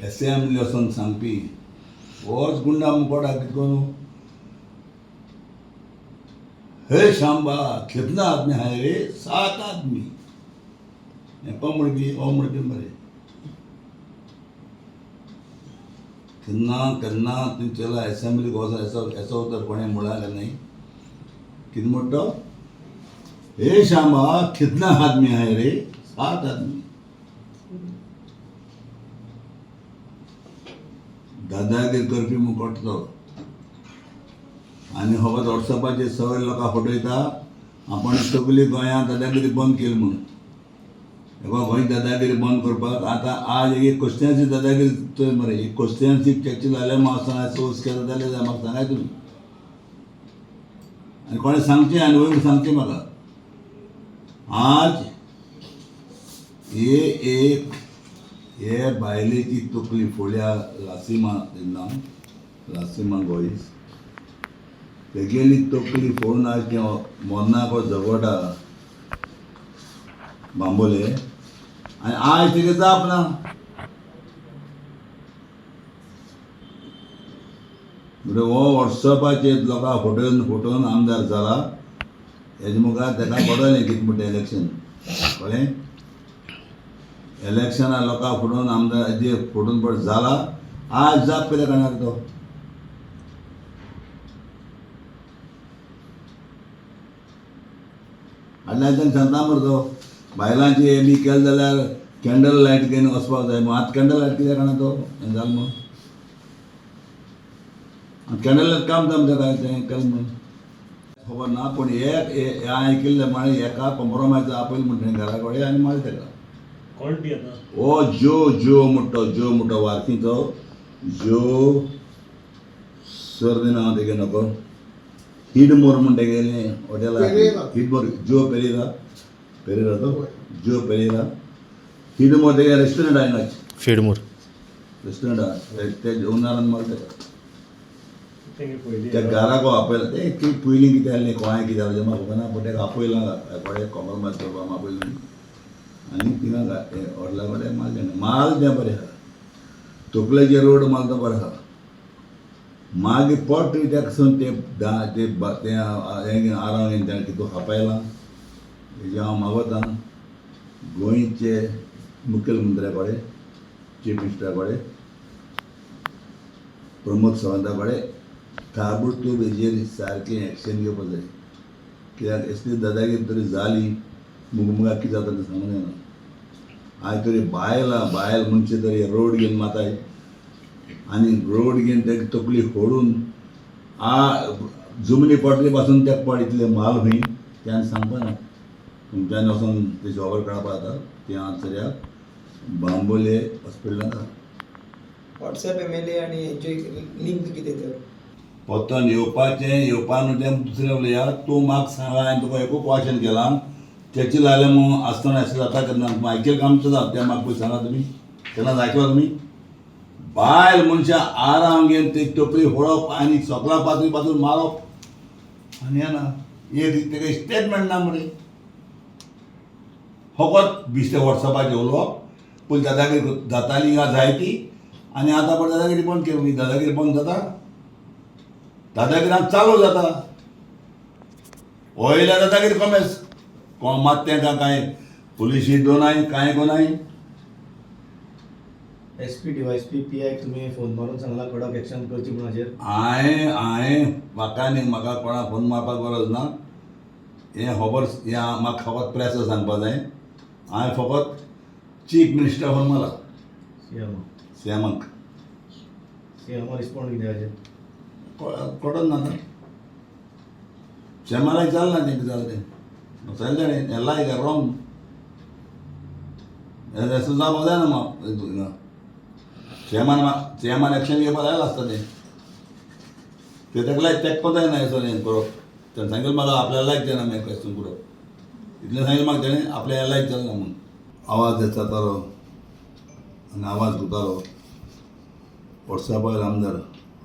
Assembly वचोन सांगपी होच गुंडा मुकोडा कितें करून हे शांबा कितना आदमी हाय रे 7 आदमी हें म्हणपी हो म्हणपी मरे केन्ना केन्ना तुवें चला एसेंब्लीक वचोन एसो एसो तर कोणें म्हणलां काय न्ही कितें म्हणटा हे शांबा कितना आदमी हाय रे 7 आदमी. दादागिरी करपी मुकोटलो आनी फकत वॉट्सॅपाचेर सगळे लोकांक फटयता आपण सगळी गोंयांत दादागिरी बंद केली म्हणून. एका गोंय दादागिरी बंद करपाक आतां आज एक क्रिस्तियांची दादागिरी चोय मरे, एक क्रिस्तियांची चर्ची लायल्या आसतना सोस केला जाल्यार म्हाका सांगाय तुमी आनी कोणें सांगचें आनी वयर सांगचें म्हाका. आज हे एक हे बायलेची तकली फोडल्या लासिमा नांव लासिमा गोयस तेगेली तकली फोडून आज तें मोन्नाको झगोटा बांबोले आनी आज तेगे जाप ना. म्हणटा हो वॉट्सॅपाचेर लोकांक फटोवन फटोवन आमदार जाला हेजे मुखार तेका पडलें कितें म्हणटा इलेक्शन कळ्ळें. इलेक्शना लोकांक फटोवन आमदार जे फटोवन पड जाला आज जाप कित्याक काडना तो. हाडल्या तांकां सांगता मरे तो बायलांची हे बी केलें जाल्यार कॅन्डल लायट घेवन वचपाक जाय. आतां कॅन्डल लायट कित्याक काडना तो हें जालें म्हणून कॅन्डल लायट काम जाता काय तें केलें म्हणून खबर ना. पूण एक हांवें आयकिल्लें म्हळें एका कॉम्प्रोमायज आपयलें म्हणटा घरा कडेन आनी मारलें तेका. कोण ती आतां हो ज्यो ज्यो म्हणटा ज्यो म्हणटा वार्कीचो ज्यो सर नांव तेगे नको हिडमोर म्हणटा तेगेलें हॉटेल हिडमोर ज्यो पेरेरा पेरेरा तो ज्यो पेरेरा हिडमोर तेगे रेस्टोरंट आहे ना फिडमूर रेस्टोरंट आहा ते ओनरान मारता तेका. तेंगे पयलीं त्या घराक आपयला ते ती पयलीं कितें जालें कोणाक कितें जालें तें म्हाका खबर ना पूण तेका आपयलां कोणें कॉम्प्रोमायज करपाक आपयलें आनी थिंगा हॉटेला कडेन मारलें माल तें बरें आहा तकलेचे रोड मारता बरें आहा. मागीर पोट तेका सून तें तें हें आराम घेवन ताणें कितें खापायलां हेजें हांव मागोता गोंयचे मुखेलमंत्र्या कडेन चीफ मिनिस्टरा कडेन प्रमोद सावंता कडेन ताबडतोब हेजेर सारकें एक्शन घेवपाक जाय. कित्याक असली दादागिरी तरी जाली मुगमुगाक कितें जाता तें सांगूं जायना. आयज तरी बायलां बायल मनशां तरी रोड घेवन माताय आनी रोड घेवन तेका तकली फोडून आ जमनी पडले पासून तेका पड इतले माल खंय तें आनी सांगपा ना. तुमच्यान वचोन तेजी खबर काडपा जाता तें आज सद्याक बांबोले हॉस्पिटलांत आहा. व्हॉट्सएप एम एल ए आनी हेंचे लिंक कितें तर परतून येवपाचें येवपा न्हू तें दुसरें उलया. तूं म्हाका सांगा हांवें तुका एकूच क्वेश्चन केलां चर्ची लायलें म्हूण आसतना अशें जाता केन्ना आयकेल काम जाता तें म्हाका पयलीं सांगा तुमी केन्ना आयकलां तुमी. बायल मनशां आराम घेवन ती तकली फोडप आनी सोकला पातळी पासून मारप आनी हें ना एक तेका स्टेटमेंट ना मरे. फकत बेश्टें वॉट्सॅपाचेर उलोवप पयलीं दादागिरी जाताली हिंगा जायती आनी आतां पण दादागिरी बंद केली. दादागिरी बंद जाता दादागिरी चालू जाता वयल्या दादागिरी कमेस कोण मात तेंकां कांय पुलिशी दोनाय कांय कोनाय. S P D Y S P P आयक तुमी फोन मारून सांगला कडक एक्शन करची म्हणून हाजेर. हांवें हांवें म्हाका न्ही म्हाका कोणाक फोन मारपाक गरज ना. हें खबर हें म्हाका फकत प्रेस सांगपा जाय. हांवें फकत चीफ मिनिस्टर फोन मारला सी एम सी एमाक. सी एमा रिस्पॉन्ड कितें हाजेर कडन ना न्हू शेमालाक जालें ना तें जालें तें सांगलें ताणें हें लायक रॉंग एसो जावपाक जायना म्हाका. चेअरमॅन चेअरमॅन एक्शन घेवपाक जाय आसता तें तें तेका लायक तेका कोता जायना एसो हें करप. तेणें सांगलें म्हाका आपल्याला लायक जायना मागीर क्वेश्चन करप इतलें सांगलें म्हाका तेणें आपल्या लायक जालें ना म्हणून. आवाज जातालो आनी आवाज करतालो वॉट्सॅपार आमदार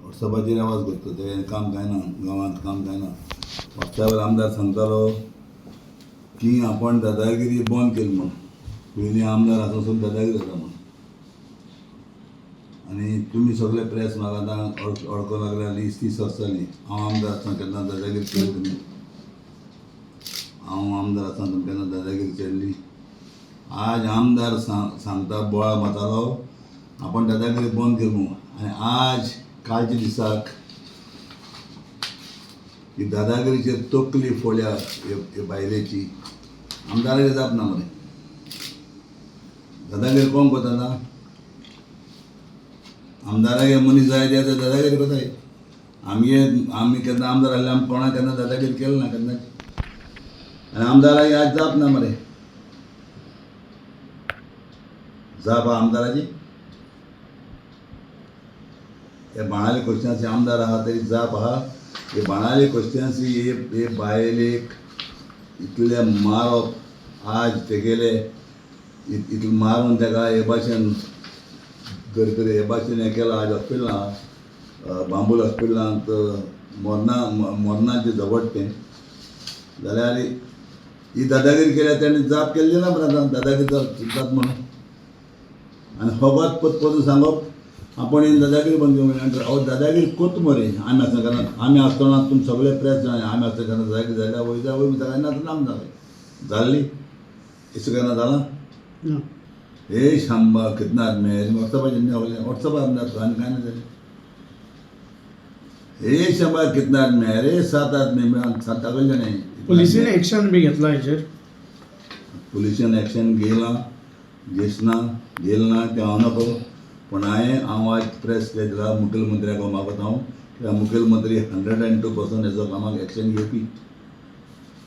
वॉट्सॅपाचेर आवाज करता तें काम कांय ना गांवांत काम कांय ना. वॉट्सॅपार आमदार सांगतालो की आपण दादागिरी बंद केली म्हणून पयलीं आमदार आसा दादागिरी जाता म्हणून. आनी तुमी सगळे प्रेस म्हाका आतां अडको लागल्या वीस 30 वर्सां जालीं. हांव आमदार आसतना केन्ना दादागिरी केली तुमी? हांव आमदार आसतना तुमी केन्ना दादागिरी केल्ली? आज आमदार सांगता बोळा मातालो आपण दादागिरी बंद केली म्हणून. आनी आज कालच्या दिसाक ही दादागिरीचेर तकली फोडल्या हे बायलेची. आमदाराक जाप ना मरे. दादागिरी कोण करता आतां? आमदाराक मनीस जाय ते आतां दादागिरी करताय. आमगे आमी केन्ना आमदार आहले आमी कोणाक केन्ना दादागिरी केली ना केन्ना. आनी आमदाराक आज जाप ना मरे. जाप आहा आमदाराची? हे बाणावले क्रिस्टियन्सी आमदार आहा तरी जाप आहा. हे बाणावले क्रिस्टियन्सी हे बायलेक इतले मारप आज तेगेले इतलें मारून तेका हे भाशेन तरी तरी हे भाशेन हें केलां. आज हॉस्पिटलां बांबूल हॉस्पिटलांत मरना मरणाचें झगडट तें जाल्यार ही दादागिरी केल्या तेणी जाप केल्ली ना मरे. आतां दादागिरी जात म्हणून आनी फकत पत सांगप आपण ही दादागिरी बंद करूं. अहो दादागिरी कोत मरे. आमी आसतना कारण आमी आसतना तुमी सगळे प्रेस जाणां आमी आसतना केन्ना दादागिरी जाल्या वयर जाय वयर जाल्या ना आतां जालें जाल्ली अशें केन्ना जालां? ना. हे शांबा कितना आदमी है व्हॉट्सअपाचेर न्ही सगळें व्हॉट्सअपार आनी कांय ना जालें. हे शांबा कितना आदमी है रे? 7 आदमी मेळून 7 जाणे. पुलिसेन एक्शन बी घेतला हेजेर? पुलिसान एक्शन घेयलां घेसना घेयलें ना तें हांव नको. पूण हांवें हांव आज प्रेस दिला मुखेलमंत्र्याक मागता हांव कित्याक मुखेलमंत्री 102% हेजो कामाक एक्शन घेवपी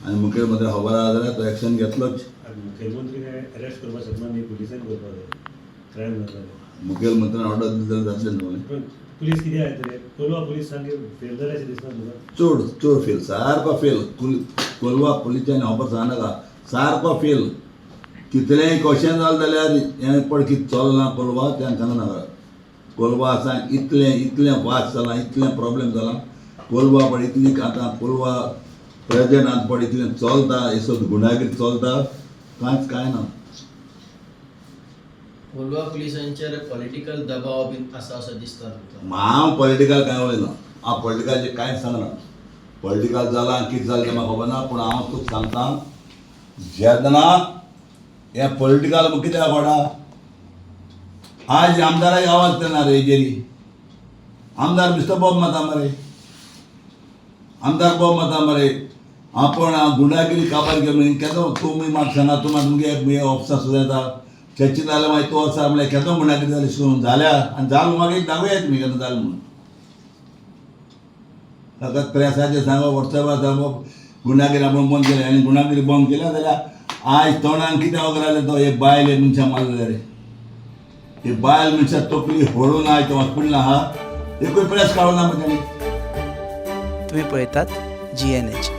आनी मुखेलमंत्री खबर आहा जाल्यार तो एक्शन घेतलोच. मुखेलमंत्री काय अरेस्ट करपाक शकना न्ही, पुलिसान करपाक जाय क्रायम जाता जाल्यार. मुखेलमंत्र्यान ऑर्डर दिली जाल्यार जातलें न्हू. पण पुलीस कितें आहा तरी कोलवा पुलीस सामके फेल जाले अशें दिसना तुका? चड चड फेल, सारको फेल. कोलवा पुलिसांनी खबर सांगनाका, सारको फेल. कितलेंय क्वेश्चन जालें जाल्यार हें पळय कितें चल्लां कोलवा तें सांगनाका. कोलवा आसा इतलें इतलें वास जालां, इतलें प्रॉब्लेम जालां कोलवा पळय इतली आतां कोलवा प्रेजेंट आतां पळय इतलें चलता हेसो गुंडागिरी चलता कांयच कांय ना. कोलवा पुलिसांचेर पॉलिटिकल दबाव बीन आसा असो दिसता तुमकां? हांव पॉलिटिकल कांय उलयना. हांव पॉलिटिकल कांयच सांगना. पॉलिटिकल जालां कितें जालें तें म्हाका खबर ना. पूण हांव तुका सांगता जेन्ना हें पॉलिटिकल कित्याक पडा आज आमदाराक आवाज दिना रे हेजेरी. आमदार बेश्टो बोब मारता मरे, आमदार बोब मारता मरे. आपण गुंडागिरी काबार केली केदो तुमी मात सांगा. तूं मात मुगे ऑफिसां सुद्दां येता चर्ची जाल्यार मागीर तूं आसा म्हणल्यार केदो गुंडागिरी जाली सुरू जाल्या आनी जाल मागीर दाखोवया तुमी केन्ना जालें म्हणून. फकत प्रेसाचेर सांगप व्हॉट्सॅपार सांगप गुंडागिरी आपूण बंद केल्या आनी गुंडागिरी बंद केल्या जाल्यार आज तोंडान कितें वगैरे तो एक बायल एक मनशां मारले रे. ही बायल मनशां तकली फोडून आयज तो हॉस्पिटलान आहा एकूय प्रेस काडूं ना मरे तेणी. तुम्ही पळयतात GNH.